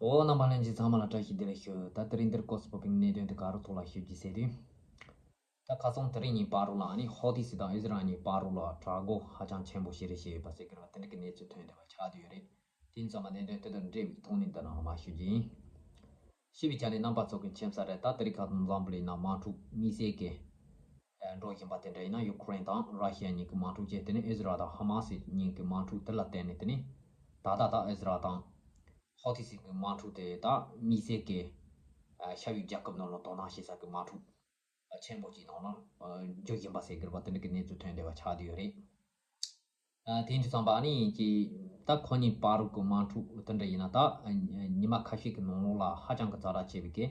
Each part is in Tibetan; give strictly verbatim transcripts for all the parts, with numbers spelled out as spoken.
འོ། རྣམ་པ་ལྷན་རྒྱས་ཚང་མ་ལ་བཀྲ་ཤིས་བདེ་ལེགས་ཞུ། ད་དེ་རིང་འདིར་སྐོར་སུ་བབས་པའི་གནད་དོན་དེ་ག་རུ་ཐོག་ལ་ཞུ་རྒྱུ་ཟེར་དུས། ད་ཁ་སང་དེ་རིང་གཉིས་བར་རུ་ལ་ཨ་ནི་ཧོ་ཐི་སི་དང་ཨི་ཟི་རལ་གཉིས་བར་རུ་ལ་དྲག་རྒོལ་ཧ་ཅང་ཆེན་པོ་ཞིག་རེད་བྱས་ཡོད་པ་ཟེར་གྱི་རེད་བ། དེ་འདྲ་གི་གནས་ཚུལ་ཐོན་བསྡད་པ་ཆགས་བསྡད་ཡོད་རེད། དེ་ཡིན་ཙང་མ་གནད་དོན་དེ་དང་འབྲེལ་བའི་ཐོག་ནས་འདི་ནང་མ་ཞུ་རྒྱུ་ཡིན། ཞུས་པའི་ཆ་ནས་རྣམ་པ་ཚོ་གི་མཁྱེན་གསལ་རེད། ད་དེ་རིང་ཁ་སང་འཛམ་བུ་གླིང་ནང་དམག་འཁྲུག་དམིགས་བསལ་གྱི་འགྲོ་བཞིན་པ་དེ་འདྲ་ཡིན་ན། ཡུ་ཁུ་རེན་དང་ར་ཤི་ཡ་གཉིས་ཀྱི་དམག་འཁྲུག་བྱས། དེ་ནས་ཨི་ཟི་རལ་དང་ཧ་མ་སི་གཉིས་ཀྱི་དམག་འཁྲུག་དེ་ལ་བརྟེན་ནས། དེ་ནས་ད་ལྟ་ད་ཨི་ཟི་རལ་དང་ཧོ་ཐི་སི་གི་དམག་འཁྲུག་དེ་ད་དམིགས་བསལ་གྱི་ཤར་ཡུལ་རྒྱལ་ཁབ་ནང་ལ་དོ་སྣང་བྱེད་ས་གི་དམག་འཁྲུག་ཆེན་པོ་ཅིག་ནང་ལ་འགྱུར་བཞིན་པ་ཟེར་གྱི་རེད་པ། དེ་འདྲ་གི་གནས་ཚུལ་ཐོན་བསྡད་པ་ཆགས་བསྡད་ཡོད་རེད། དེ་འདྲ་ཙམ་པ་ནི་ཀྱི་ད་ཁོ་གཉིས་བར་གྱི་དམག་འཁྲུག་དེ་འདྲ་ཡིན་ན། ད་ཉི་མ་ཁ་ཤས་ཀྱི་ནང་ལོགས་ལ་ཧ་ཅང་གི་ཛ་དྲག་ཆེ་བའི་གི་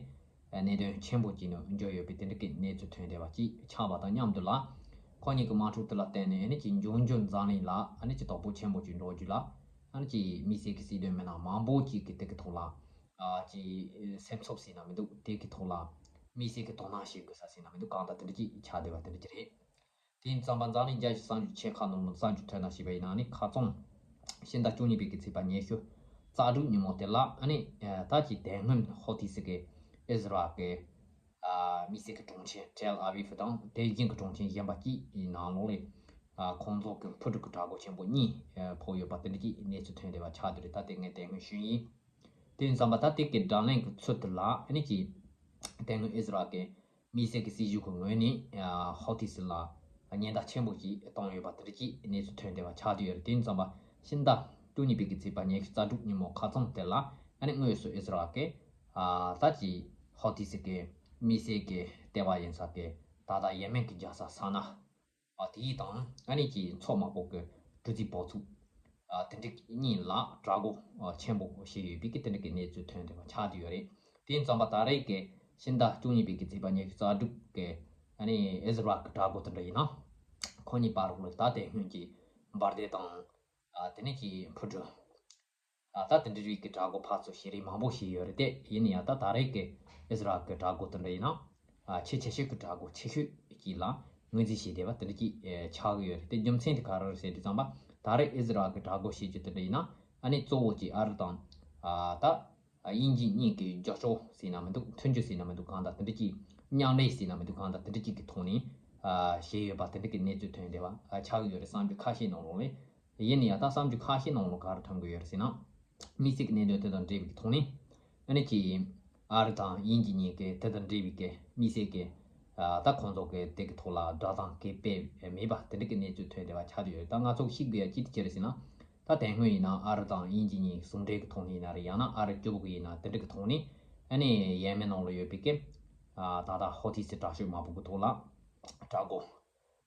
གནད་དོན་ཆེན་པོ་ཅིག་ནང་འགྱུར་ཡོད་པའི་དེ་འདྲ་གི་གནས་ཚུལ་ཐོན་བསྡད་པ་ཅིག་ཆགས་པ་དང་མཉམ་དུ་ལ། ཁོ་གཉིས་ཀྱི་དམག་འཁྲུག་དེ་ལ་བརྟེན་ནས་ཨ་ནི་ཀྱི་འབྱུང་འགྱུར་འཛམ་གླིང་ལ་ཨ་ནི་ཀྱི་དོ་ཕོག་ཆེན་པོ་ཅིག་འགྲོ་རྒྱུ་ལ། ཨ་ནི་ཀྱི་དམིགས་བསལ་གྱི་སྲིད་དོན་མི་སྣ་མང་པོ་ཅིག་གི་དེ་གི་ཐོག་ལ་ཀྱི་སེམས་འཚབ་ཟེར་ན་མི་འདུག་དེ་གི་ཐོག་ལ་དམིགས་བསལ་གྱི་དོ་སྣང་བྱེད་དགོས་ས་ཟེར་ན་མི་འདུག་གང་ལྟར་དེ་འདྲ་ཅིག་ཆགས་བསྡད་པ་དེ་འདྲ་ཅིག་རེད། དེ་ཡིན་ཙམ་པ་འཛམ་གླིང་རྒྱལ་སྤྱིའི་གསར་འགྱུར་ཆེ་ཁག་ནང་ལ་གསར་འགྱུར་ཐོན་ན་ཞེས་པ་ཡིན་ན། ཨ་ནི་ཁ་རྩང་ཕྱི་ཟླ་བཅུ་གཉིས་པའི་གི་ཚེས་པ་ཉི་ཤུ་རྩ་དྲུག་ཉིན་མོ་དེ་ལ་ཨ་ནི་ད་ཀྱི་དེ་སྔོན་ཧོ་ཐི་སི་གི་ཨི་ཟི་རལ་གི་དམིགས་བསལ་གྱི་གྲོང་ཁྱེར་ཏེལ་ཨ་བིབ་དང་དེ་བཞིན་གྱི་གྲོང་ཁྱེར་གཞན་པ་གཅིག་གི་ནང་ལོགས་ལ་ཁོང་ཚོ་གི་འཕུར་གྲུ་གི་དྲག་རྒོལ་ཆེན་པོ་གཉིས་ཕོག་ཡོད་པ་དེ་འདྲ་གི་གནས་ཚུལ་ཐོན་བསྡད་པ་ཆགས་བསྡད་རེད། ད་དེ་ངས་དེ་སྔོན་ཞུས་ཡིན། དེ་ཡིན་ཙམ་པ་ད་དེ་གི་བརྡ་ལན་གྱི་ཚུལ་དུ་ལ་ཨ་ནི་ཀྱི་དེ་སྔོན་ཨི་ཟི་རལ་གི་དམིགས་བསལ་གྱི་སྲིད་གཞུང་གི་ངོས་ནས་ཧོ་ཐི་སི་ལ་ཉེན་བརྡ་ཆེན་པོ་ཞིག་བཏང་ཡོད་པ་དེ་འདྲ་གི་གནས་ཚུལ་ཐོན་བསྡད་པ་ཆགས་བསྡད་ཡོད་རེད། དེ་ཡིན་ཙམ་པ་ཕྱི་ཟླ་བཅུ་གཉིས་པའི་གི་ཚེས་པ་ཉི་ཤུ་རྩ་དྲུག་ཉིན་མོ་ཁ་རྩང་དེ་ལ་ཨ་ནི་དངོས་སུ་ཨི་ཟི་རལ་གི་ད་ཀྱི་ཧོ་ཐི་སི་གི་དམིགས་བསལ་གྱི་ལྟེ་བ་ཡིན་ས་གི་ད་ལྟ་ཡེ་མེན་གྱི་རྒྱལ་ས་སཱ་ན། ཨ། དེའི་དང་ཨ་ནི་ཀྱི་མཚོ་དམག་པོ་གི་གྲུ་གཟིངས་པོ་ཚུགས། ཨ། དེ་འདྲ་གཉིས་ལ་དྲག་རྒོལ་ཨ་ཆེན་པོ་བྱས་ཡོད་པའི་གི་དེ་འདྲ་གི་གནས་ཚུལ་ཐོན་བསྡད་པ་ཆགས་བསྡད་ཡོད་རེད། དེ་ཡིན་ཙམ་པ་ད་རེས་ཀྱི་ཕྱི་ཟླ་བཅུ་གཉིས་པའི་གི་ཚེས་པ་ཉི་ཤུ་རྩ་དྲུག་གི་ཨ་ནི་ཨི་ཟི་རལ་གི་དྲག་རྒོལ་དེ་འདྲ་ཡིན་ན། ཁོ་གཉིས་བར་ལ་ད་དེ་སྔོན་གྱི་འབར་མདེལ་དང་། ཨ། དེ་ནས་ཀྱི་འཕུར་གྲུ། ཨ། ད་དེ་འདྲ་རིགས་ཀྱི་དྲག་རྒོལ་ཕར་ཚུར་བྱེད་རིགས་མང་པོ་ཞིག་ཡོད་རེད་དེ། ཡིན་ན་ཡང་ད་ད་རེས་ཀྱི་ཨི་ཟི་རལ་གྱི་དྲག་རྒོལ་དེ་འདྲ་ཡིན་ན། ཨ། ཆེས་ཆེ་ཤོས་ཀྱི་དྲག་རྒོལ་ཆེ་ཤོས་ཅིག་ལ་ངོས་འཛིན་བྱས་བསྡད་པ་དེ་འདྲ་ཅིག་ཨེ་ཆགས་ཀྱི་ཡོད་རེད་དེ། རྒྱུ་མཚན་དེ་ག་རེ་རེད་ཟེར་དུས་ཙམ་པ། ད་རེས་ཨི་ཟི་རལ་གྱི་དྲག་རྒོལ་བྱེད་རྒྱུ་དེ་འདྲ་ཡིན་ན། ཨ་ནི་གཙོ་བོ་གཅིག་ཨ་རི་དང་། ཨ། ད་དབྱིན་ཇི་གཉིས་ཀྱི་རྒྱབ་སྐྱོར་ཟེར་ན་མི་འདུག་མཐུན་འགྱུར་ཟེར་ན་མི་འདུག་གང་ལྟར་དེ་འདྲ་ཅིག་མཉམ་ལས་ཟེར་ན་མི་འདུག་གང་ལྟར་དེ་འདྲ་ཅིག་གི་ཐོག་ནས། ཨ། བྱས་ཡོད་པ་དེ་འདྲ་གི་གནས་ཚུལ་ཐོན་བསྡད་པ་ཨ་ཆགས་ཀྱི་ཡོད་རེད། གསར་འགྱུར་ཁ་ཤས་ནང་ལོགས་ལ། ཡིན་ན་ཡང་ད་གསར་འགྱུར་ཁ་ཤས་ནང་ལ་ག་རེ་ཐོན་གྱི་ཡོད་རེད་ཟེར་ན། དམིགས་བསལ་གྱི་གནད་དོན་དེ་དང་འབྲེལ་བའི་ཐོག་ནས། ཨ་ནི་ཀྱི་ཨ་རི་དང་དབྱིན་ཇི་གཉིས་ཀྱི་དེ་དང་འབྲེལ་བའི་གི་དམིགས་བསལ་གྱི་ཨ་ད་ཁོང་ཚོ་གི་དེ་གི་ཐོག་ལ་བསྒྲགས་གཏམ་གི་སྤེལ་མེད་པ་དེ་འདྲ་གི་གནས་ཚུལ་ཐོན་བསྡད་པ་ཆགས་བསྡད་ཡོད་རེད། ད་ང་ཚོ་ཤེས་དགོས་ཡ་ཅི་དེ་ཅི་རེད་ཟེར་ན། ད་དེ་སྔོན་ཡིན་ན་ཨ་རི་དང་དབྱིན་ཇི་གཉིས་ཟུང་འབྲེལ་གི་ཐོག་ནས་ཡིན་ན་རེད། ཡང་ན་ཨ་རི་གཅིག་པུ་གི་ཡིན་ན་དེ་འདྲ་གི་ཐོག་ནས། ཨ་ནི་ཡེ་མེན་ནང་ལ་ཡོད་པའི་གི་ཨ་ད་ལྟ་ཧོ་ཐི་སི་དྲག་སྤྱོད་དམག་དཔུང་གི་ཐོག་ལ་དྲག་རྒོལ་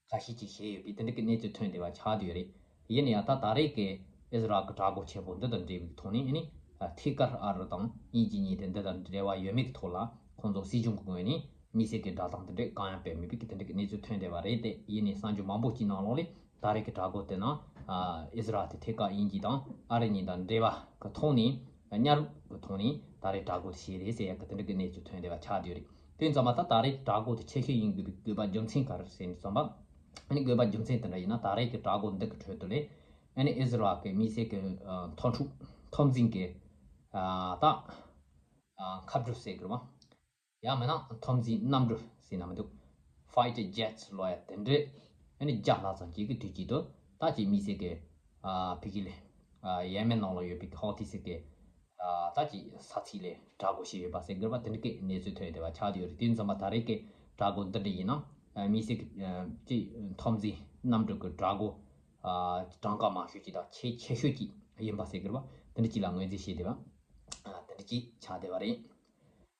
ཁ་ཤས་ཅིག་བྱས་ཡོད་པའི་དེ་འདྲ་གི་གནས་ཚུལ་ཐོན་བསྡད་པ་ཆགས་བསྡད་ཡོད་རེད། ཡིན་ན་ཡང་ད་ད་རེས་ཀྱི་ཨི་ཟི་རལ་གྱི་དྲག་རྒོལ་ཆེན་པོ་འདི་དང་འབྲེལ་བའི་ཐོག་ནས། ཨ་ནི་ཐད་ཀར་ཨ་རི་དང་དབྱིན་ཇི་གཉིས་དེ་འདི་དང་འབྲེལ་བ་ཡོད་མེད་ཀྱི་ཐོག་ལ་ཁོང་ཚོ་སྲིད་གཞུང་གི་ངོས་ནས་དམིགས་བསལ་གྱི་བསྒྲགས་གཏམ་དེ་འདྲས་གང་ཡང་སྤེལ་མེད་པའི་གི་དེ་འདྲ་གི་གནས་ཚུལ་ཐོན་བསྡད་པ་རེད་དེ། ཡིན་ནའི་གསར་འགྱུར་མང་པོ་ཅིག་ནང་ལོགས་ལ་ད་རེས་ཀྱི་དྲག་རྒོལ་དེ་ནང་ཨ་ཨི་ཟི་རལ་དེ་ཐད་ཀར་དབྱིན་ཇི་དང་ཨ་རི་གཉིས་དང་འབྲེལ་བ་གི་ཐོག་ནས། གཉའ་རུབ་ཀྱི་ཐོག་ནས་ད་རེས་དྲག་རྒོལ་དེ་བྱས་རེད་ཟེར་ཡག་གི་དེ་འདྲ་གི་གནས་ཚུལ་ཐོན་བསྡད་པ་ཆགས་བསྡད་ཡོད་རེད། དེ་ཙམ་པ་ད་ད་རེས་དྲག་རྒོལ་དེ་ཆེ་ཤོས་ཡིན་དགོས་པའི་དགོས་པ་རྒྱུ་མཚན་ག་རེ་ཟེར་ནས་ཙམ་པ། ཨ་ནི་དགོས་པ་རྒྱུ་མཚན་དེ་འདྲ་ཡིན་ན། ད་རེས་ཀྱི་དྲག་རྒོལ་འདི་གི་ཁྲོད་དུ་ལས་ཨ་ནི་ཨི་ཟི་རལ་གྱི་དམིགས་བསལ་གྱི་ཨ་མཐོ་འཁྲུག་མཐོ་འཛིང་གི་ཨ་ད་ཨ་མཁའ་གྲུ་ཟེར་དགོས་རེད་བ། ཡང་མིན་ན་མཐོ་འཛིང་གནམ་གྲུ་ཟེར་ན་མི་འདུག Fighter jets ལབ་ཡ་དེ་འདྲས་ཨ་ནི་བརྒྱ་ལྷག་ཙམ་ཅིག་གི་དུས་དཀྱིལ་དུ་ད་ཅིག་དམིགས་བསལ་གྱི་ཨ་ཕ་གི་ལ་ཨ་ཡེ་མེན་ནང་ལ་ཡོད་པའི་ཧོ་ཐི་སི་གི་ཨ་ད་ཅིག་ས་ཚིགས་ལ་དྲག་རྒོལ་བྱས་ཡོད་པ་ཟེར་དགོས་པ་དེ་འདྲ་གི་གནས་ཚུལ་ཐོན་བསྡད་པ་ཆགས་བསྡད་ཡོད་རེད། དེ་ཙམ་པ་ད་རེས་ཀྱི་དྲག་རྒོལ་འདི་འདྲ་ཡིན་ན་ཨ་དམིགས་བསལ་གྱི་ཨ་ཅིག་མཐོ་འཛིང་གནམ་གྲུ་གི་དྲག་རྒོལ་ཨ་གྲངས་ཀ་མང་ཤོས་ཅིག་དང་ཆེས་ཆེ་ཤོས་ཅིག་ཡིན་པ་ཟེར་དགོས་པ་དེ་འདྲ་ཅིག་ལ་ངོས་འཛིན་བྱས་བསྡད་པ་ཨ་དེ་འདྲ་ཅིག་ཆགས་བསྡད་པ་རེད།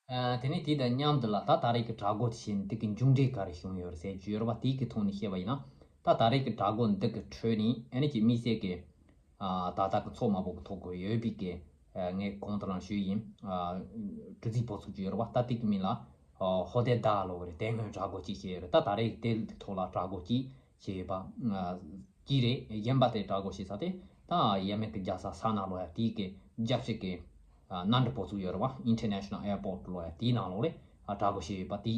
ཨ་དེ་ནས་དེ་དང་མཉམ་དུ་ལ་ད་ད་རེས་ཀྱི་དྲག་རྒོལ་དེ་བྱས་ནས་དེ་གི་མཇུག་འབྲས་ག་རེ་བྱུང་ཡོད་རེད་ཟེར་རྒྱུ་ཡོད་རེད་བ། དེའི་གི་ཐོག་ནས་བཤད་པ་ཡིན་ན། ད་ད་རེས་ཀྱི་དྲག་རྒོལ་འདི་གི་ཁྲོད་ནས་ཨ་ནི་ཀྱི་དམིགས་བསལ་གྱི་ཨ་ད་ལྟ་གི་མཚོ་དམག་དཔུང་གི་ཐོག་གི་ཡོད་པའི་གི་ཨ་ངས་གོང་དུ་རང་ཞུས་ཡིན། ཨ་གྲུ་གཟིངས་པོ་ཚུགས་ཀྱི་ཡོད་རེད་བ། ད་དེ་གི་མིང་ལ་ཨ་ཧོ་ཏེ་ད་ལབ་ཀྱི་རེད། དེ་སྔོན་དྲག་རྒོལ་གཅིག་བྱས་ཡོད་རེད། ད་ད་རེས་དེ་ཐོག་ལ་དྲག་རྒོལ་གཅིག་བྱས་ཡོད་པ་ཨ་གཅིག་རེད། གཞན་པ་དེ་དྲག་རྒོལ་བྱེད་ས་དེ་ད་ཡེ་མེན་གྱི་རྒྱལ་ས་སཱ་ན་ལབ་ཡ་དེའི་གི་རྒྱབ་ཕྱོགས་ཀྱི་ཨ་གནམ་གྲུ་པོ་ཚུགས་ཡོད་རེད་བ། International Airport ལབ་ཡ་དེའི་ནང་ལོགས་ལ་ཨ་དྲག་རྒོལ་བྱས་ཡོད་པ་དེ་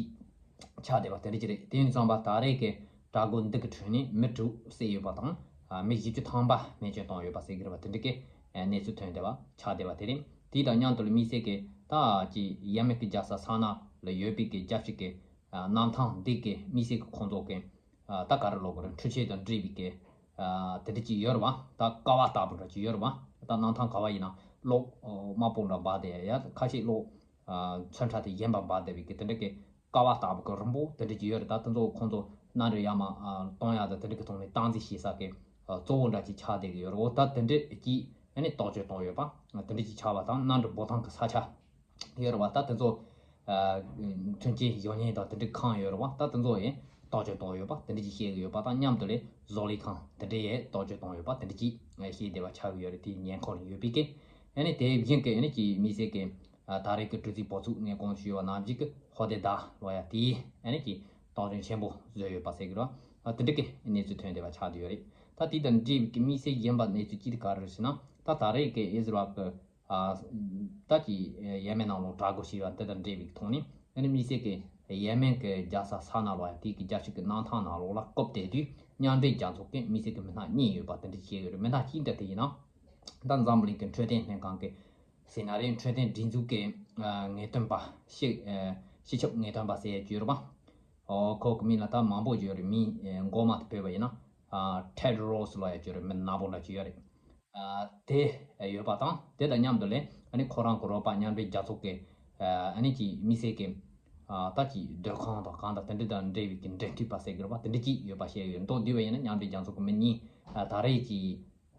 ཆགས་བསྡད་པ་དེ་འདྲ་ཅིག་རེད། དེ་ཡིན་ཙང་པ་ད་རེས་ཀྱི་དྲག་རྒོལ་འདི་གི་ཁྲོད་ནས་མི་དྲུག་བསད་ཡོད་པ་དང་ཨ་མི་བཞི་བཅུ་ཐམ་པ་རྨས་སྐྱོན་བཏང་ཡོད་པ་ཟེར་གྱི་རེད་བ། དེ་འདྲ་གི་ཨ་གནས་ཚུལ་ཐོན་བསྡད་པ་ཆགས་བསྡད་པ་དེ་རེད། དེ་དང་མཉམ་དུ་ལ་དམིགས་བསལ་གྱི་ད་ཀྱི་ཡེ་མེན་གྱི་རྒྱལ་ས་ས་ན་ལ་ཡོད་པའི་གི་རྒྱལ་སྤྱི་གི་གནམ་ཐང་འདི་གི་དམིགས་བསལ་གྱི་ཁོང་ཚོ་གི་ད་ག་རེ་ལབ་དགོས་རེད། འཕྲུལ་ཆས་དང་འབྲེལ་བའི་གི་དེ་འདྲ་ཅིག་ཡོད་རེད་བ། ད་ཀ་བ་ལྟ་བུ་འདྲ་ཅིག་ཡོད་རེད་བ། ད་གནམ་ཐང་ག་བ་ཡིན་ན་གློག་དམར་པོ་འདྲ་འབར་བསྡད་ཡ། ཁ་ཤས་གློག་ཚོན་ཁྲ་དེ་གཞན་པ་འབར་བསྡད་པའི་གི་དེ་འདྲ་གི་ཀ་བ་ལྟ་བུ་གི་རིང་པོ་དེ་འདྲ་ཅིག་ཡོད་རེད། ད་དེ་ཚོ་ཁོང་ཚོ་གནམ་གྲུ་ཡར་མར་གཏོང་ཡ་དང་དེ་འདྲ་གི་ཐོག་ནས་སྟངས་འཛིན་བྱེད་ས་གི་གཙོ་བོ་འདྲ་ཅིག་ཆགས་བསྡད་གི་ཡོད་རེད། འོ་ད་དེ་འདྲ་ཅིག་ཨ་ནི་བརྟག་དཔྱད་བཏང་ཡོད་པ་དེ་འདྲ་ཅིག་ཆགས་པ་དང་། གནམ་གྲུ་འབོར་ཐང་གི་ས་ཆ་ཡོད་རེད་བ། ད་དེ་ཚོ་མཐུན་རྐྱེན་ཡོད་མཁན་དང་དེ་འདྲའི་ཁང་ཡོད་རེད་བ། ད་དེ་ཚོ་ཡང་བརྟག་དཔྱད་བཏང་ཡོད་པ་དེ་འདྲ་ཅིག་བཤད་གི་ཡོད་པ་དང་མཉམ་དུ་ལས་བཟོ་ལས་ཁང་དེ་འདྲ་ཡང་བརྟག་དཔྱད་བཏང་ཡོད་པ་དེ་འདྲ་ཅིག་བཤད་བསྡད་པ་ཆགས་ཀྱི་ཡོད་རེད། དེའི་ཉེ་འཁོར་ནས་ཡོད་པའི་གི་ཨ་ནི་དེ་བཞིན་གི་ཨ་ནི་ཅིག་དམིགས་བསལ་གི་ད་རེས་ཀྱི་དྲུག་ཅུ་པ་ཚོ་ངས་གོང་དུ་ཞུས་པ་ནང་བཞིན་གི་ཧོ་དེ་ད་ལོ་ཡ་དེའི་ཨ་ནི་ཅིག་བརྟག་དཔྱད་ཆེན་པོ་བཟོས་ཡོད་པ་ཟེར་གི་རེད། དེ་འདྲ་གི་གནས་ཚུལ་ཐོན་བསྡད་པ་ཆགས་བསྡད་ཡོད་རེད། ད་དེ་དང་འབྲེལ་བའི་གི་དམིགས་བསལ་གཞན་པ་གནས་ཚུལ་གཅིག་དེ་ག་རེ་རེད་ཟེར་ན། ད་ད་རེས་ཀྱི་ཨི་ཟི་རལ་གི་ད་ཀྱི་ཡེ་མེན་ནང་ལོགས་དྲག་རྒོལ་བྱས་པ་འདི་དང་འབྲེལ་བའི་ཐོག་ནས་ཨ་ནི་དམིགས་བསལ་གྱི་ཡེ་མེན་གྱི་རྒྱལ་ས་ས་ན་ལོགས་ཡ་དེ་གི་རྒྱལ་སྤྱི་གི་གནམ་ཐང་ནང་ལོགས་ལ་རྐུབ་སྟེར་དུས་མཉམ་འབྲེལ་རྒྱལ་ཚོགས་ཀྱིས་དམིགས་བསལ་གྱི་མི་སྣ་གཉིས་ཡོད་པ་དེ་འདྲ་བཤད་ཡོད་རེད། མི་སྣ་གཅིག་འདི་དེ་ཡིན་ན་ད་འཛམ་བུ་གླིང་གི་འཕྲོད་བསྟེན་ལྷན་ཁང་གི་ཟེར་ན་རེད། འཕྲོད་བསྟེན་སྒྲིག་འཛུགས་ཀྱི་ངེས་སྟོན་པ་སྤྱི་སྤྱི་ཁྱབ་ངེས་སྟོན་པ་ཟེར་ཡ་ཅིག་ཡོད་རེད་པ། ཨོ་ཁོ་གི་མིང་ལ་ད་མང་པོ་ཡོད་རེད། མིང་མགོ་མ་དེ་བོས་པ་ཡིན་ན་ཨ་ཊེད་རོ་སི་ལབ་ཡ་ཅིག་ཡོད་རེད། མི་ནག་པོ་འདྲ་ཅིག་ཡོད་རེད། ཨ་དེ་ཡོད་པ་དང་དེ་དང་མཉམ་དུ་ལས་ཨ་ནི་ཁོ་རང་གི་རོགས་པ་མཉམ་འབྲེལ་རྒྱལ་ཚོགས་ཀྱི་ཨ་ནི་ཅིག་དམིགས་བསལ་གྱི་ཨ་ད་ཅིག་སྡོད་ཁང་དང་གང་དང་དེ་འདྲ་དང་འབྲེལ་བའི་གི་འབྲེལ་མཐུད་པ་ཟེར་གི་རེད་པ། དེ་འདྲ་ཅིག་ཡོད་པ་བཤད་ཡོད། མདོར་བསྡུས་པ་ཡིན་ན་མཉམ་འབྲེལ་རྒྱལ་ཚོགས་ཀྱི་མི་གཉིས་ཨ་ད་རེས་ཀྱི་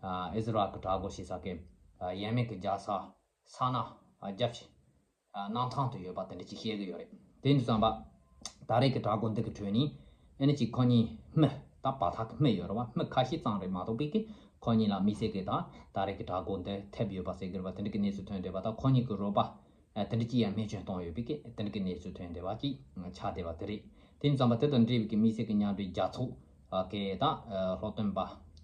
ཨ་ཨི་ཟི་རལ་གྱི་དྲག་རྒོལ་བྱེད་ས་གི་ཨ་ཡེ་མེན་གྱི་རྒྱལ་ས་ས་ན་རྒྱབ་ཕྱི་གནམ་ཐང་དུ་ཡོད་པ་དེ་འདྲ་ཅིག་བཤད་གི་ཡོད་རེད། དེ་འདྲ་ཙམ་པ་ད་རེས་ཀྱི་དྲག་རྒོལ་འདི་གི་ཁྲོད་ནས་ཨ་ནི་ཅིག་ཁོ་གཉིས་མི་ད་བར་ཐག་གི་མི་ཡོད་རེད་བ། མི་ཁ་ཤས་ཙམ་རེད་མ་གཏོགས་པའི་གི་ཁོ་གཉིས་ལ་དམིགས་བསལ་གི་ད་ད་རེས་ཀྱི་དྲག་རྒོལ་འདི་ཐེབས་ཡོད་པ་ཟེར་གི་རེད་བ། དེ་འདྲ་གི་གནས་ཚུལ་ཐོན་བསྡད་པ་དང་ཁོ་གཉིས་ཀྱི་རོགས་པ་ཨ་དེ་འདྲ་ཅིག་ཡང་རྨས་སྐྱོན་བཏང་ཡོད་པའི་གི་དེ་འདྲ་གི་གནས་ཚུལ་ཐོན་བསྡད་པ་ཅིག་ཆགས་བསྡད་པ་དེ་རེད། དེ་ཙམ་པ་དེ་དང་འབྲེལ་བའི་གི་དམིགས་བསལ་གི་མཉམ་འབྲེལ་རྒྱལ་ཚོགས་ཨ་གི་ད་ཨ་སློབ་སྟོན་པ་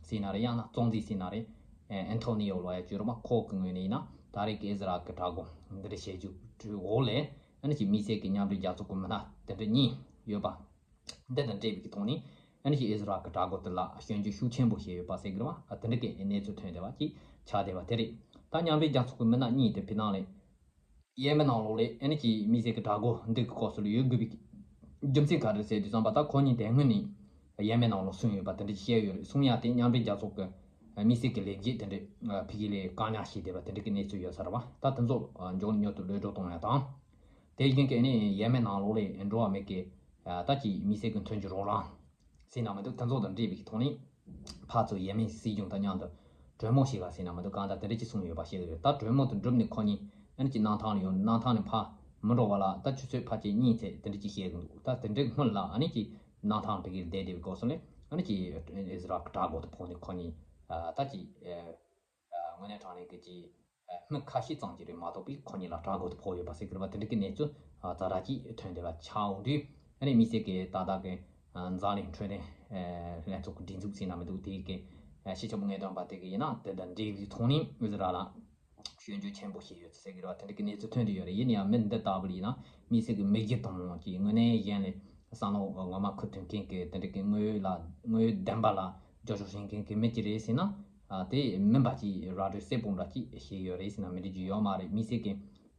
ཟེར་ན་རེད། ཡང་ན་གཙོ་འཛིན་ཟེར་ན་རེད། ཨེ་ཨན་ཐོ་ནི་ཡོ་ལབ་ཡ་ཅིག་ཡོད་རེད་མ། ཁོ་གི་ངོས་ནས་ཡིན་ན་ད་རེས་ཀྱི་ཨི་ཟི་རལ་གྱི་དྲག་རྒོལ་འདི་འདྲ་བྱེད་རྒྱུ་འོག་ལས་ཨ་ནི་ཅིག་དམིགས་བསལ་གྱི་མཉམ་འབྲེལ་རྒྱལ་ཚོགས་ཀྱི་མི་སྣ་དེ་འདྲ་གཉིས་ཡོད་པ་འདི་དང་འབྲེལ་བའི་གི་ཐོག་ནས་ཨ་ནི་ཅིག་ཨི་ཟི་རལ་གྱི་དྲག་རྒོལ་དེ་ལ་སྐྱོན་བརྗོད་ཤུགས་ཆེན་པོ་བྱས་ཡོད་པ་ཟེར་གི་རེད་བ། ཨ་དེ་འདྲ་གི་གནས་ཚུལ་ཐོན་བསྡད་པ་ཅིག་ཆགས་བསྡད་པ་དེ་རེད། ད་མཉམ་འབྲེལ་རྒྱལ་ཚོགས་ཀྱི་མི་སྣ་གཉིས་དེ་བི་ནང་ལས་ཡེ་མེན་ནང་ལོགས་ལ་ཨ་ནི་ཅིག་དམིགས་བསལ་གྱི་དྲག་རྒོལ་འདི་གི་སྐབས་སུ་ལ་ཡོད་དགོས་པའི་རྒྱུ་མཚན་ག་རེ་ཟེར་དུས་ཙམ་པ་ད་ཁོ་གཉིས་དེ་སྔོན་ནས་ཡེ་མེན་ནང་ལ་སོང་ཡོད་པ་དེ་འདྲ་ཅིག་བཤད་ཡོད་རེད། སོང་ཡ་དེ་མཉམ་འབྲེལ་རྒྱལ་ཚོགས་ཀྱི་དམིགས་བསལ་གྱི་ལས་བྱེད་དེ་འདྲ་ཕ་གི་ལ་བཀག་ཉར་བྱས་བསྡད་པ་དེ་འདྲ་གི་གནས་ཚུལ་ཡོད་ས་རེད་བ། ད་དེ་ཚོ་མགྱོགས་མྱུར་དུ་གློད་བཀྲོལ་གཏོང་ཡ་དང་། དེ་བཞིན་གྱི་ཨ་ནི་ཡེ་མེན་ནང་ལོགས་ལ་འགྲོ་བ་མི་གི་ད་ཅིག་དམིགས་བསལ་གྱི་མཐུན་གྱི་རོགས་རམ་ཟེར་ན་མི་འདུག་དེ་ཚོ་དང་འབྲེལ་བའི་ཐོག་ནས་ཕར་ཚུར་ཡེ་མེན་སྲིད་གཞུང་དང་མཉམ་དུ་གྲོས་མོལ་བྱེད་ག་ཟེར་ན་མི་འདུག་གང་ལྟར་དེ་འདྲ་ཅིག་གསུངས་ཡོད་པ་བཤད་ཀྱི་ཡོད། ད་གྲོས་མོལ་དུ་འགྲུབ་ནས་ཁོ་གཉིས་ཨ་ནི་ཅིག་གནམ་ཐང་ལ་ཡོང་། གནམ་ཐང་ནས་ཕར་མི་འགྲོ་བ་ལ་ད་ཆུ་ཚོད་ཕལ་ཆེར་གཉིས་ཚད་དེ་འདྲ་ཅིག་བཤད་ཀྱི་འདུག་ད་དེ་འདྲའི་སྔོན་ལ་ཨ་ནི་ཅིག་གནམ་ཐང་ལ་ཕ་གིར་བསྡད་བསྡད་པའི་སྐབས་སུ་ལས་ཨ་ནི་ཅིག་ཨི་ཟི་རལ་གྱི་དྲག་རྒོལ་དུ་ཕོག་ནས་ཁོ་གཉིས་ད་ཅིག་དངོས་གནས་དྲང་གནས་ཀྱི་ཅིག་མི་ཁ་ཤས་ཙམ་ཅིག་རེད་མ་གཏོགས་པའི་ཁོ་གཉིས་ལ་དྲག་རྒོལ་དུ་ཕོག་ཡོད་པ་ཟེར་གྱི་རེད་པ། དེ་འདྲ་གི་གནས་ཚུལ་ཛ་དྲག་ཅིག་ཐོན་བསྡད་པ་ཆགས་འོང་དུས་ཨ་ནི་དམིགས་བསལ་གྱི་ད་ལྟ་གི་འཛམ་གླིང་འཕྲོད་བསྟེན་ལྷན་ཚོགས་ཀྱི་སྒྲིག་འཛུགས་ཟེར་ན་མི་འདུག་དེ་གི་སྤྱི་ཁྱབ་ངེས་སྟོན་པ་དེ་གི་ཡིན་ན་དེ་དང་འབྲེལ་བའི་ཐོག་ནས་ཨི་ཟི་རལ་ལ་སྐྱོན་བརྗོད་ཆེན་པོ་བྱས་ཡོད་ཟེར་གྱི་རེད་པ། དེ་འདྲ་གི་གནས་ཚུལ་ཐོན་བསྡད་ཡོད་རེད། ཡིན་ན་ཡང་མི་འདི་ལྟ་བུ་ཡིན་ན་དམིགས་བསལ་གྱི་མི་རྒྱུ་དང་གི་དངོས་གནས་གཞན་ལས་བསམ་བློ་ངོ་མ་འཁོར་ཐུབ་མཁན་གྱི་དེ་འདྲ་གི་དངོས་ཡོད་ལ་དངོས་ཡོད་བདེན་པ་ལ་རྒྱབ་སྐྱོར་བྱེད་མཁན་གྱི་མི་ཅིག་རེད་ཟེར་ན། ཨ་དེ་མིན་པ་ཅིག་ར་སྤྲོད་གསལ་པོ་འདྲ་ཅིག་བྱས་ཡོད་རེད་ཟེར་ན་མི་འགྲིག་རྒྱུ་ཡོད་མ་རེད། དམིགས་བསལ་གྱི་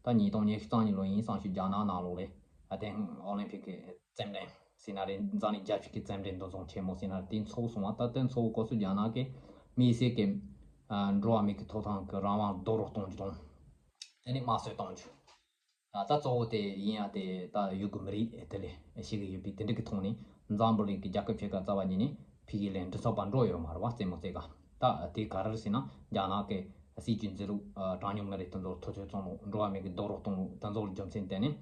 ད་ཉིས་སྟོང་ཉི་ཤུ་རྩ་གཉིས་ལོ་ཡིན་བསམ་ཤུགས་རྒྱ་ནག་ནང་ལོགས་ལས་ཨ་དེ་ཨོ་ལིམ་ཕིག་གི་རྩེད་འགྲན་ཟེར་ན་རེད། འཛམ་གླིང་རྒྱལ་སྤྱི་གི་རྩེད་འགྲན་འདུ་འཛོམས་ཆེན་མོ་ཟེར་ན་རེད། དེ་ཚོགས་སོང་བ། ད་དེ་ཚོགས་སྐབས་སུ་རྒྱ་ནག་གི་དམིགས་བསལ་གྱི་ཨ་འགྲོ་བ་མི་གི་ཐོབ་ཐང་གི་རང་དབང་རྡོག་རོལ་གཏོང་རྒྱུ་དང་དེ་ནས་དམར་གསོད་གཏོང་རྒྱུ། ད་གཙོ་བོ་དེ་ཡིན་ཡང་དེ་ད་ཡུ་གུར་མི་རིགས་དེ་ལས་ཤེས་ཀྱི་ཡོད་པའི་དེ་འདྲ་གི་ཐོག་ནས་འཛམ་བུ་གླིང་གི་རྒྱལ་ཁབ་ཕྱེད་ཀ་རྩ་བ་ཉིད་ནས་ཕ་གི་ལ་མགྲིན་ཚབ་པ་འགྲོ་ཡོད་མ་རེད་བ། རྩེད་མོ་རྩེ་ག་ད་དེ་ག་རེ་རེད་ཟེར་ན་རྒྱ་ནག་གི་སྲིད་ཇུས་འཛིན་ལུགས་གྲངས་ཉུང་མི་རིགས་དེ་ཚོར་ཐུབ་ཚོད་བཙོང་ལུགས། འགྲོ་བ་མི་གི་རྡོག་རོལ་གཏོང་ལུགས་དེ་ཚོར་རྒྱུ་མཚན་བརྟེན་ནས་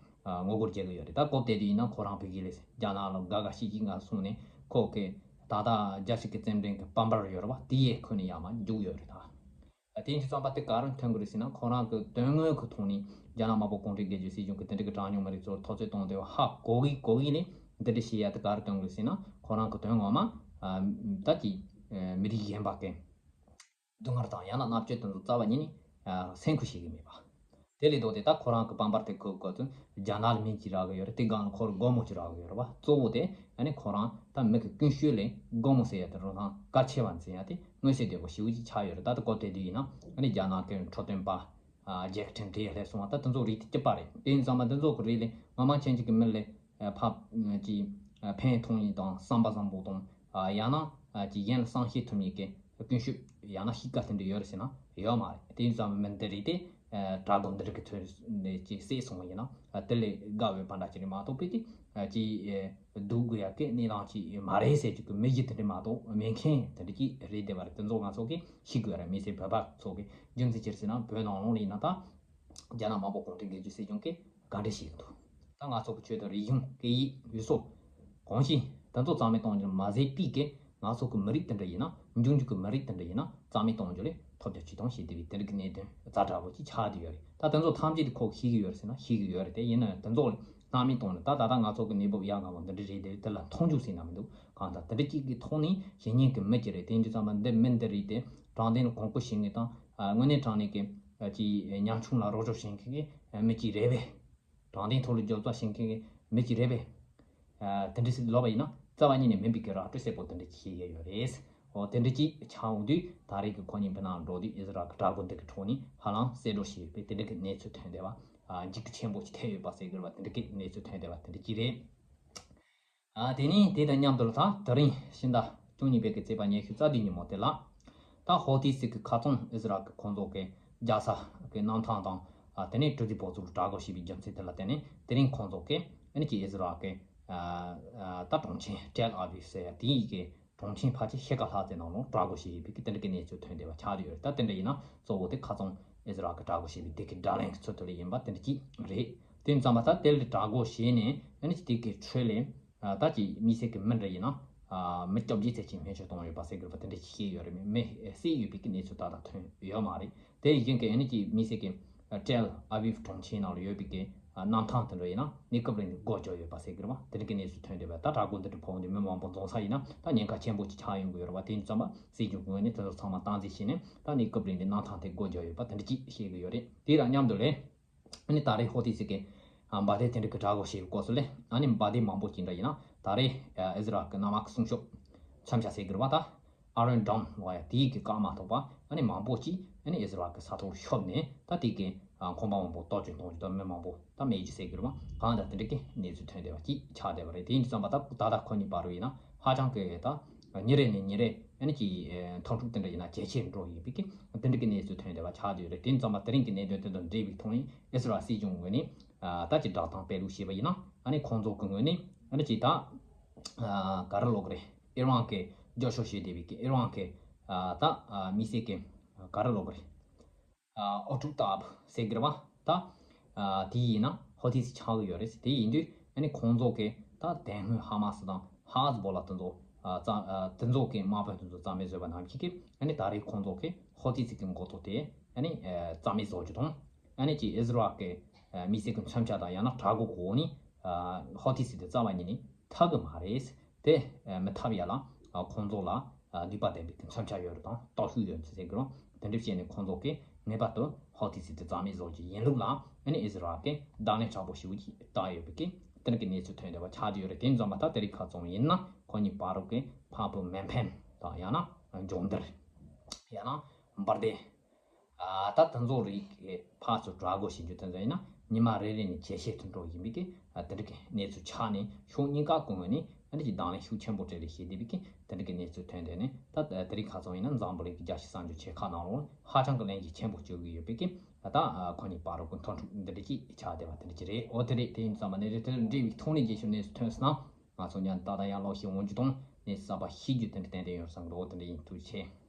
ངོ་རྒོལ་བྱེད་ཀྱི་ཡོད་རེད། ད་སྐབས་དེ་དུས་ཡིན་ན་ཁོ་རང་ཕ་གི་ལ་རྒྱ་ནག་ལ་དགའ་དགའ་ཤིག་ཤིག་ང་སོང་ནས་ཁོ་གི་ད་ལྟ་རྒྱལ་སྤྱི་གི་རྩེད་འགྲན་གི་པམ་པར་ཡོད་རེད་བ། དེ་ཡས་ཁོ་ནས་ཡར་མར་རྒྱུགས་ཡོད་རེད་ད། དེ་ཡིན་དུས་ཙམ་པ་དེ་ག་རེ་ཐོན་གི་རེད་ཟེར་ན་ཁོ་རང་གི་དོན་དངོས་ཀྱི་ཐོག་ནས་རྒྱ་ནག་དམར་པོ་གུང་ཁྲན་སྒེར་གཅོད་སྲིད་གཞུང་གི་དེ་འདྲ་གི་གྲངས་ཉུང་མི་རིགས་ཚོར་ཐོབ་ཚོད་གཏོང་དེ་ཧ་གོ་གི་གོ་གི་ལས་འདི་འདྲ་བྱེད་ཡ་དེ་ག་རེ་ཐོན་གི་རེད་ཟེར་ན་ཁོ་རང་གི་དོན་ངོ་མ་ད་ཀྱི་མི་རིགས་གཞན་པ་གི་སྡུག་བསྔལ་དང་ཡང་ན་མནར་གཅོད་དེ་ཚོ་རྩ་བ་ཉིད་ནས་སེམས་ཁུར་བྱེད་གི་མེད་པ། དེ་ལས་ལྡོག་སྟེ་ད་ཁོ་རང་གི་པམ་པར་དེ་ཁོ་ཁོ་ཚོས་རྒྱ་ནག་ལ་མིང་ཅིག་རག་གི་ཡོད་རེད། དེ་སྒང་ལ་ཁོར་སྒོར་མོ་ཅིག་རག་གི་ཡོད་རེད་བ། གཙོ་བོ་དེ་ཨ་ནི་ཁོ་རང་ད་མི་གི་ཀུན་སྤྱོད་ལས་སྒོར་མོ་ཟེར་ཡ་དེ་རང་སང་གལ་ཆེ་བ་འཛིན་ཡ་དེ་མངོན་གསལ་དོད་པོ་ཞེ་པོ་ཅིག་ཆགས་ཡོད་རེད། ད་ལྟ་སྐབས་དེ་དུས་ཡིན་ན་ཨ་ནི་རྒྱ་ནག་གི་འཕྲོད་བསྟེན་པ་ རྒྱལ་ཁབ་ཁྲིམས་དེ་སླེབས་སོང་བ། ད་དེ་ཚོ་རིགས་དེ་སྐྱིད་པ་རེད། དེ་ཡིན་ཙང་མ་དེ་ཚོ་གི་རིགས་ལས་ངོ་མ་ཆེན་ཆེ་གི་མི་ལས་ཕ་གི་ཕན་ཐོགས་ཡིན་དང་བསམ་པ་བཟང་པོ་དང་ཡང་ན་གི་གཞན་ལ་བསམ་ཤེས་ཐུབ་མཁན་གི་ཀུན་སྤྱོད་ཡང་ན་གཤིས་ཀ་དེ་འདྲ་ཡོད་རེད་ཟེར་ན་ཡོད་མ་རེད། དེ་ཡིན་ཙང་མི་འདི་རིགས་དེ་དྲག་རྒོལ་འདི་རིགས་ཀྱི་ཚོད་ནས་ཅིག་བསད་སོང་བ་ཡིན་ན་དེ་ལས་དགའ་བའི་བར་འདྲ་ཅིག་རེད་མ་གཏོགས་པའི་ཅིག་ཅིག་སྡུག་དགོས་ཡ་གི་གནས་སྟངས་ཅིག་མ་རེད་ཟེར་རྒྱུ་གི་མི་གཞི་དེ་འདྲ་མ་གཏོགས་མེད་མཁན་དེ་འདྲ་ཅིག་རེད། བསྡད་པ་རེད། དེ་ཚོ་ང་ཚོ་གིས་ཤེས་དགོས་རེད། མི་སེར་བོད་པ་ཚོ་གིས་རྒྱུ་མཚན་ཅི་རེད་ཟེར་ན་བོད་ནང་ལོགས་ལ་ཡིན་ན་ད་རྒྱ་ནག་དམར་པོ་གུང་ཁྲན་སྒེར་གཅོད་སྲིད་གཞུང་གིས་ག་འདྲ་བྱེད་ཀྱི་འདུག་ད་ང་ཚོ་གི་ཆོས་དང་རིག་གཞུང་སྐད་ཡིག་ཡུལ་སྲོལ་གོམས་གཤིས་དེ་ཚོ་རྩ་མེད་གཏོང་རྒྱུ་མ་ཟད་པའི་གི་ང་ཚོ་གི་མི་རིགས་དེ་འདྲ་ཡིན་ན་འབྱུང་འགྱུར་གི་མི་རིགས་དེ་འདྲ་ཡིན་ན་རྩ་མེད་གཏོང་རྒྱུ་ལས་ཐོབ་རྒྱ་ཇུས་གཏོང་བྱེད་བསྡད་པའི་དེ་འདྲ་གི་གནད་དོན་ཛ་དྲག་པོ་ཅིག་ཆགས་བསྡད་ཡོད་རེད། ད་དེ་ཚོ་ཐམས་ཅད་དེ་ཁོ་ཤེས་ཀྱི་ཡོད་རེད་ཟེར་ན་ཤེས་ཀྱི་ཡོད་རེད། དེ་ཡིན་ན་དེ་ཚོ་སྣང་མེད་གཏོང་ནས་ད་ད་ལྟ་ང་ཚོ་གི་གནས་བབ་ཡག་ག་བ་འདི་འདྲ་རེད། དེ་དེ་ལ་མཐོང་ཆུང་ཟེར་ན་མི་འདུག་གང་ལྟར་དེ་འདྲ་གཅིག་གི་ཐོག་ནས་བཤད་ཉན་གི་མི་གཅིག་རེད། དེ་ཡིན་དུས་ཙམ་པ་འདི་མི་འདི་རིགས་དེ་དྲང་བདེན་ལ་གོང་བཀུར་བྱེད་མཁན་དང་དངོས་གནས་དྲང་གནས་ཀྱི་ཅིག་ཉམ་ཆུང་ལ་རོགས་སྐྱོར་བྱེད་མཁན་གྱི་མི་གཅིག་རེད་པས། དྲང་བདེན་ཐོག་ལ་འགྱོད་བཤགས་བྱེད་མཁན་གྱི་མི་གཅིག་རེད་པས། དེ་འདྲ་ཞིག་ལབ་པ་ཡིན་ན་རྩ་བ་ཉིད་ནས་མིན་པའི་གི་ར་སྤྲོད་གསལ་པོ་དེ་འདྲ་ཞིག་བཤད་ཡས་ཡོད་རེད། འོ་དེ་འདྲ་ཅིག་ཆགས་འོང་དུས་ད་རེས་ཀྱི་ཁོ་གཉིས་བོད་ནང་འགྲོ་དུས་ཨི་ཟི་རལ་གྱི་དྲག་རྒོལ་འདི་གི་ཁྲོད་ནས་ཧ་ལམ་གསལ་སྒྲོག་བྱས་ཡོད་པའི་དེ་འདྲ་གི་གནས་ཚུལ་ཐོན་བསྡད་པ། འཇིགས་སྐུལ་ཆེན་པོ་ཞིག་ཐེབས་ཡོད་པ་ཟེར་དགོས་པ་དེ་འདྲ་གི་གནས་ཚུལ་ཐོན་བསྡད་པ་དེ་འདྲ་ཅིག་རེད། ཨ་དེ་ནས་དེ་དང་མཉམ་དུ་ད་དེ་རིང་ཕྱི་ཟླ་བཅུ་གཉིས་པའི་གི་ཚེས་པ་ཉི་ཤུ་རྩ་བདུན་ཉིན་མོ་དེ་ལ་ད་ཧོ་ཐི་སི་གི་ཁ་ཚོན་ཨི་ཟི་རལ་གི་ཁོང་ཚོ་གི་རྒྱལ་ས་གི་གནམ་ཐང་དང་ཨ་དེ་ནས་གྲུ་འདེགས་སྤོ་ཚུལ་དྲག་རྒོལ་བྱས་པའི་རྒྱུ་མཚན་དེ་ལ་བརྟེན་ནས་དེ་རིང་ཁོང་ཚོ་གི་ཨ་ནི་ཀྱི་ཨི་ཟི་རལ་གི་ཨ་ད་གྲོང་ཁྱེར་ཏེལ་ཨ་བིབ་ཟེར་ཡ་དེ་ཡི་གི་གྲོང་ཁྱེར་ཕལ་ཆེར་ཕྱེད་ཀ་ལྷག་ཙམ་ནང་ལོགས་དྲག་རྒོལ་བྱས་ཡོད་པའི་གི་དེ་འདྲ་གི་གནས་ཚུལ་ཐོན་བསྡད་པ་ཆགས་བསྡད་ཡོད་རེད། ད་དེ་འདྲ་ཡིན་ན་གཙོ་བོ་དེ་ཁ་ཚོན་ཨི་ཟི་རལ་གི་དྲག་རྒོལ་བྱས་པའི་དེ་གི་དགྲ་ལན་གྱི་ཚུལ་དུ་ལ་ཡིན་པ་དེ་འདྲ་ཅིག་རེད། དེ་ཙམ་པ་ད་དེ་ལ་དྲག་རྒོལ་བྱས་ནས་ཨ་ནི་དེ་གི་ཁྲོད་ལས་ད་ཀྱི་མི་སེར་གི་མི་འདྲ་ཡིན་ན་མི་བཅོ་བརྒྱད་ཙམ་ཅིག་སྨན་བཅོས་བཏང་ཡོད་པ་ཟེར་དགོས་པ་དེ་འདྲ་ཅིག་བཤད་ཡོད་རེད། མི་བསད་ཡོད་པའི་གི་གནས་ཚུལ་ད་ལྟ་ཐོན་ཡོད་མ་རེད། དེ་ཡིན་གི་ཨ་ནི་ཀྱི་མི་སེར་གི་ཏེལ་ཨ་བིབ་གྲོང་ཁྱེར་ནང་ལ་ཡོད་པའི་གི་གནམ་ཐང་དེ་འདྲ་ཡིན་ན་གནས་སྐབས་རིང་ནས་སྒོ་བརྒྱབ་ཡོད་པ་ཟེར་གི་རེད་བ། དེ་འདྲ་གི་གནས་ཚུལ་ཐོན་བསྡད་པ། ད་དྲག་རྒོལ་འདི་འདྲ་ཕོག་འདི་མི་མང་པོ་འཛོམས་ས་ཡིན་ན་ད་ཉེན་ཁ་ཆེན་པོ་ཅིག་ཆགས་ཡོང་གི་ཡོད་རེད་བ། དེ་ཡིན་ཙམ་པ་སྲིད་གཞུང་གི་ངོས་ནས་དེ་ཚོ་ཚང་མ་སྟངས་འཛིན་བྱས་ནས་ད་གནས་སྐབས་རིང་ནས་གནམ་ཐང་དེ་སྒོ་བརྒྱབ་ཡོད་པ་དེ་འདྲ་ཅིག་བཤད་གི་ཡོད་རེད། དེ་དང་མཉམ་དུ་ལས་ཨ་ནི་ད་རེས་ཧོ་ཐི་སི་གི་འབར་མདེལ་དེ་འདྲ་གི་དྲག་རྒོལ་བྱས་པའི་སྐབས་སུ་ལས་ཨ་ནི་འབར་མདེལ་མང་པོ་ཅིག་འདྲ་ཡིན་ན་ད་རེས་ཨི་ཟི་རལ་གི་གནམ་དམག་གི་སྲུང་སྐྱོབ་མཚོན་ཆ་ཟེར་གི་རེད་བ། ད་ཨ་རོན་ཌོམ་ལབ་ཡ་དེའི་གི་བཀག་མ་ཐུབ་པ་ཨ་ནི་མང་པོ་ཅིག་ཨ་ནི་ཨི་ཟི་རལ་གི་ས་ཐོག་ཤོར་ནས་ད་དེ་གི་ཁང་པ་མང་པོ་གཏོར་བཅོམ་གཏོང་རྒྱུ་དང་མི་མང་པོ་ད་མེད་རྒྱུ་ཟེར་གི་རེད་བ། གང་ལྟར་དེ་འདྲ་གི་གནས་ཚུལ་ཐོན་བསྡད་པ་ཅིག་ཆགས་བསྡད་པ་རེད། དེ་ཡིན་དུས་ཙམ་པ་ད་ད་ལྟ་ཁོ་གཉིས་བར་དུ་ཡིན་ན་ཧ་ཅང་གི་ད་ཉིན་རེ་ནས་ཉིན་རེ་ཨ་ནི་ཀྱི་འཐབ་འཁྲུག་དེ་འདྲ་ཡིན་ན་ཇེ་ཆེར་འགྲོ་ཡོད་པའི་གི་དེ་འདྲ་གི་གནས་ཚུལ་ཐོན་བསྡད་པ་ཆགས་བསྡད་ཡོད་རེད། དེ་ཡིན་ཙམ་པ་དེ་རིང་གི་གནད་དོན་དེ་དང་འབྲེལ་བའི་ཐོག་ནས་ཨི་ཟི་རལ་སྲིད་གཞུང་ངོས་ནས་ད་ཀྱི་བསྒྲགས་གཏམ་སྤེལ་ལུགས་བྱས་པ་ཡིན་ན་ཨ་ནི་ཁོང་ཚོ་གི་ངོས་ནས་ཨ་ནི་ཀྱི་ད་ག་རེ་ལབ་དགོས་རེད། ཨི་རན་གི་རྒྱབ་སྐྱོར་བྱེད་བསྡད་པའི་གི་ཨི་རན་གི་ད་མི་སེར་གི་ག་རེ་ལབ་དགོས་རེད། ཨོ་ཀྲུག་ཏབ་ཟེར་གི་རེད་བ། ད་དེ་ཡིན་ན་ཧོ་ཐི་སི་ཆགས་ཀྱི་ཡོད་རེད། དེ་ཡིན་དུས་ཨ་ནི་ཁོང་ཚོ་གི་ད་དེ་སྔོན་ཧ་མ་སི་དང་ཧ་ཟི་བོ་ལ་དེ་ཚོ་ཙམ་དེ་ཚོ་གི་དམག་དཔོན་དེ་ཚོ་རྩ་མེད་བཟོས་པ་ནང་བཞིན་གི་ཨ་ནི་ད་རེས་ཁོང་ཚོ་གི་ཧོ་ཐི་སི་གི་འགོ་ཐོག་དེ་ཨ་ནི་རྩ་མེད་བཟོ་རྒྱུ་དང་ཨ་ནི་ཀྱི་ཨི་ཟི་རལ་གི་མི་སེར་གི་མཚོན་ཆ་དང་ཡང་ན་དྲག་རྒོལ་གོ་ནི་ཧོ་ཐི་སི་དེ་རྩ་བ་ཉིད་ནས་ཐར་གི་མ་རེད། དེ་མི་ཐར་ཡ་ལ་ཁོང་ཚོ་ལ་ནུས་པ་ལྡན་པའི་མཚོན་ཆ་ཡོད་རེད་དང་སྟོབས་ཤུགས་ཡོད་ཚུལ་ཟེར་གི་རུང་དེ་འདྲ་བྱས་ནས་ཁོང་ཚོ་གིས་ངེས་པར་དུ་ཧོ་ཐི་སི་དེ་རྩ་མེད་བཟོ་རྒྱུ་ཡིན་ལུགས་ལ་ཨ་ནི་ཨི་ཟི་རལ་གིས་བརྡ་ལན་དྲག་པོ་ཞེ་པོ་ཅིག་བཏང་ཡོད་པའི་གི་དེ་འདྲ་གི་གནས་ཚུལ་ཐོན་བསྡད་པ་ཆགས་བསྡད་ཡོད་རེད། དེ་ཡིན་ཙང་མ་ད་དེ་རིང་ཁ་རྩང་ཡིན་ན་ཁོ་གཉིས་བར་དུ་གི་འཕགས་བོད་མེ་འཕེན་དང་ཡང་ན་འཇོག་འདར་ཡང་ན་འབར་མདེལ། ད་དེ་ཚོ་རིགས་ཀྱི་ཕར་ཚུར་དྲག་རྒོལ་བྱེད་རྒྱུ་དེ་ཚོ་ཡིན་ན་ཉི་མ་རེ་རེ་ནས་ཇེ་ཆེ་དུ་འགྲོ་བཞིན་པའི་གི་དེ་འདྲ་གི་གནས་ཚུལ་ཆགས་ནས་ཕྱོགས་གཉིས་ཀ་ཀུན་ནས་ཨ་ནི་ཀྱི་དང་ལེན་ཤུགས་ཆེན་པོ་སྤྲད་ལས་བྱེད་བསྡད་པའི་གི་དེ་འདྲ་གི་གནས་ཚུལ་ཐོན་བསྡད་ནས་ད་དེ་རིང་ཁ་རྩང་ཡིན་ན་འཛམ་བུ་གླིང་གི་རྒྱལ་སྤྱིའི་གསར་འགྱུར་ཆེ་ཁག་ནང་ལོགས་ཧ་ཅང་གི་ལན་གྱི་ཆེན་པོ་བྱེད་ཀྱི་ཡོད་པའི་གི་ད་ཁོ་གཉིས་བར་གི་འཐབ་འཁྲུག་འདི་འདྲ་ཅིག་ཆགས་བསྡད་པ་དེ་འདྲ་ཅིག་རེད། འོ་དེ་རེད། དེ་ཡིན་ཙང་མ་ནས་རེད། དེ་འབྲེལ་བའི་ཐོག་ནས་རྒྱས་ཤོག་གནས་ཚུལ་ཐོན་སོང་ན་ང་ཚོ་ཉན་ཏག་ཏག་ཡར་ལོག་ཤེས་འོང་རྒྱུ་དང་གནས་ཚུལ་གསར་པ་ཤེས་རྒྱུ་དེ་འདྲ་ཏན་ཏན་ཡོད་བསམ་གི་འོ་དེ་འདྲ་ཡིན། ཐུགས་རྗེ་ཆེ།